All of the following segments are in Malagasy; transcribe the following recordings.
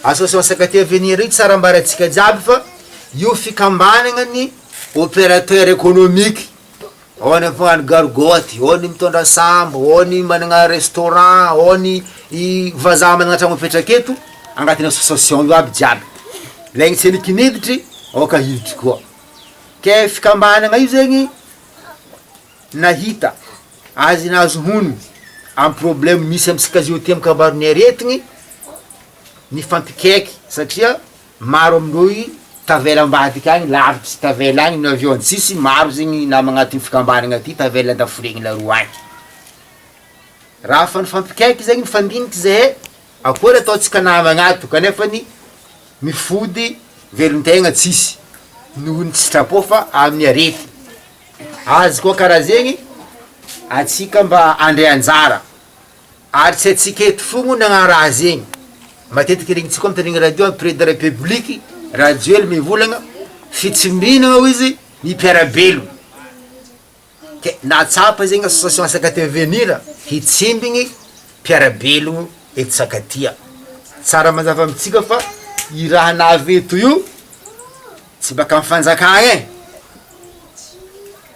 Association Sakatia Avenir io tsara ambarantsika jiaby fa io fikambanagna ny opérateur économique, ao ny mpagnano gargoty, ao ny mitondra sambo, ao ny managna restaurant, ao ny i vazaha managna tragno mipetraka eto, agnatin'ny association io aby jiaby, lay tsy heniky niditry aoka hiditry koa, ke fikambanagna io zegny nahita azy nahazo honogno amy problème misy amitsika zio ty amy kabaron'ny aretigny nifampikaiky satria maro amindreo i tavela ambadika agny lavitry tavela agny ny avion tsisy maro zegny namagna aty fikambanagna aty tavela andaforegny laroa agny, raha fa nifampikaiky zegny nifandiniky zahay akory ataontsika namagna ato kanefany mifody velon-tegna tsisy noho ny tsy sitrapo fa amin'ny arety. Azy koa karaha zegny, atsika mba andray anjara, ary tsy atsika eto fogna nagnano raha zegny, matetiky regnintsika koa mitandregny radio am président république Rajoely mivolagna fitsimbinagna hoy izy ny mpiarabelogno, ke nahatsapa zegny association Sakatia Avenir hitsimbigny mpiarabelogno eto Sakatia, tsara mazava amitsika fa i raha navy eto io Tsy baka amin'ny fanjakana e!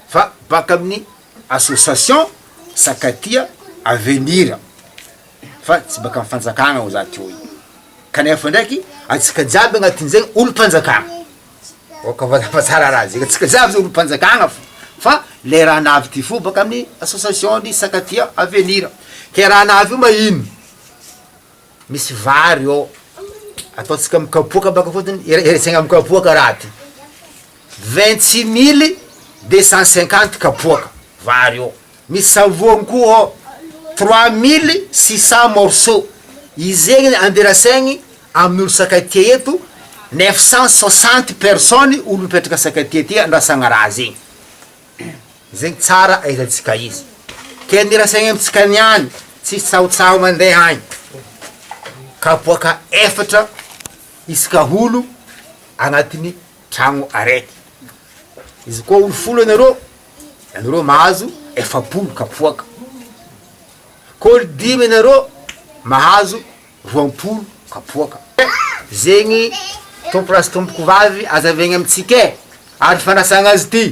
Fa baka amin'ny association Sakatia Avenir fa tsy baka amin'ny fanjakana hoy za teo io, kanefa ndraiky antsika jiaby agnatin'izay olom-panjakana, aoka mazava tsara raha zay, antsika jiaby zay olom-panjakana fô fa le raha navy ty fô baka amin'ny association ny Sakatia Avenir, ke raha navy io ma ino? Misy vary ao, ataontsika amy kapoaka baka fotony, eretsaigna amy kapoaka raha ty, vingt six mille deux cent cinquante kapoaka vary ao, misy savogno koa ao trois mille six cent morceaux, izegny anderasaigny amin'olo Sakatia eto neuf cent soixante personnes olo mipetraka Sakatia aty andrasagna raha zegny. Zegny tsara ahaizantsika izy. Ke ny rasaigny amintsika niany, tsisy tsahotsaho mandeha agny. Kapoaka efatra isaka olo agnatin'ny tragno araiky. Izy koa olo folo anareo, anareo mahazo 40 kapoaka. Koa olo dimy anareo, mahazo 20 kapoaka. Zegny tompoko lahy sy tompoko vavy azavaigny amintsika e, ary fanasagna azy ty,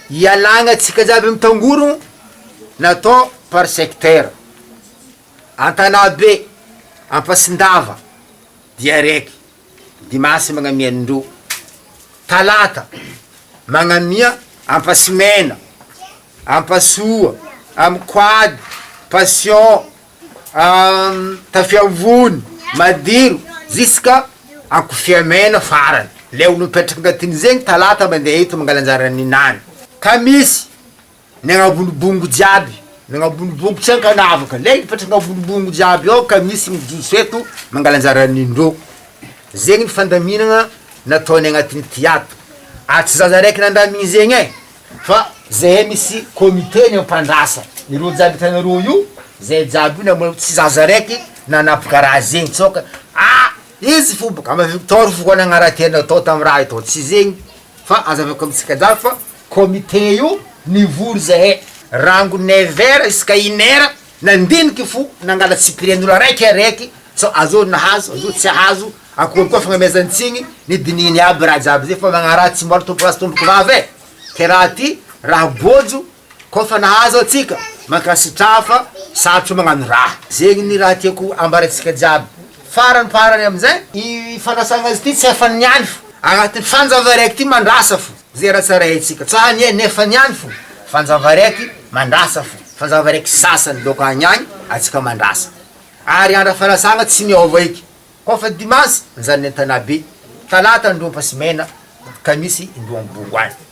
ialagna antsika jiaby mitangorogno natao par secteur, Antanabe, Ampasindava, dia araiky, dimasy magnamia anindroa, talata magnamia Ampasimena, Ampasoa, Amikoady, Passion, Tafiavony, Madiro, ziska Ankofiamena farany, le olo mipetraka agnatin'izegny talata mandeha eto mangala anjara ninany, ka misy ny agnabon'ny bongo jiaby, ny agnabon'ny bongo tsy ankanavaka, le mipetraka agnabon'ny bongo jiaby ao ka misy mijotso eto mangala anjara nindreo, zegny ny fandaminagna nataony agnatin'ny ty ato, ary tsy zaza araiky nandamigny zegny e. Fa zahay misy comité ny ampandrasa ireo jiaby hitanareo io, zay jiaby io na tsy zaza raiky nanapaka raha zegny tsoka ah izy fo boka ma Victor fo koa nagnaratia natao tamy raha io tô tsy zegny fa azavaiko amitsika jiaby fa comité io nivory zahay rango neuf heures jusqu'à une heure nandiniky fo nangala tsipirian'olo araiky araiky sao azô nahazo azô tsy ahazo akory koa fagnamezan-tsigny nidinihiny aby raha jiaby zay fa magnaraha tsy mbola tompoko lahy sy tompoko vavy e. Ke raha ty raha bôjo kô fa nahazo atsika mankasitraha fa sarotro magnano raha. Zegny ny raha tiako ambara antsika jiaby. Farany farany amizay, i fanasagna azy ty tsy efa niany fo agnatin'ny fanjava raiky ty mandrasa fo ze raha tsara haintsika tsa anie nefa niany fo fanjava raiky mandrasa fo fanjava raiky sasany dôko agny agny atsika mandrasa ary andra fanasagna tsy miôva eky. Koa fa dimanche njanona Antanabe, talata ndroa Ampasimena ka misy indroa Ambohongo any.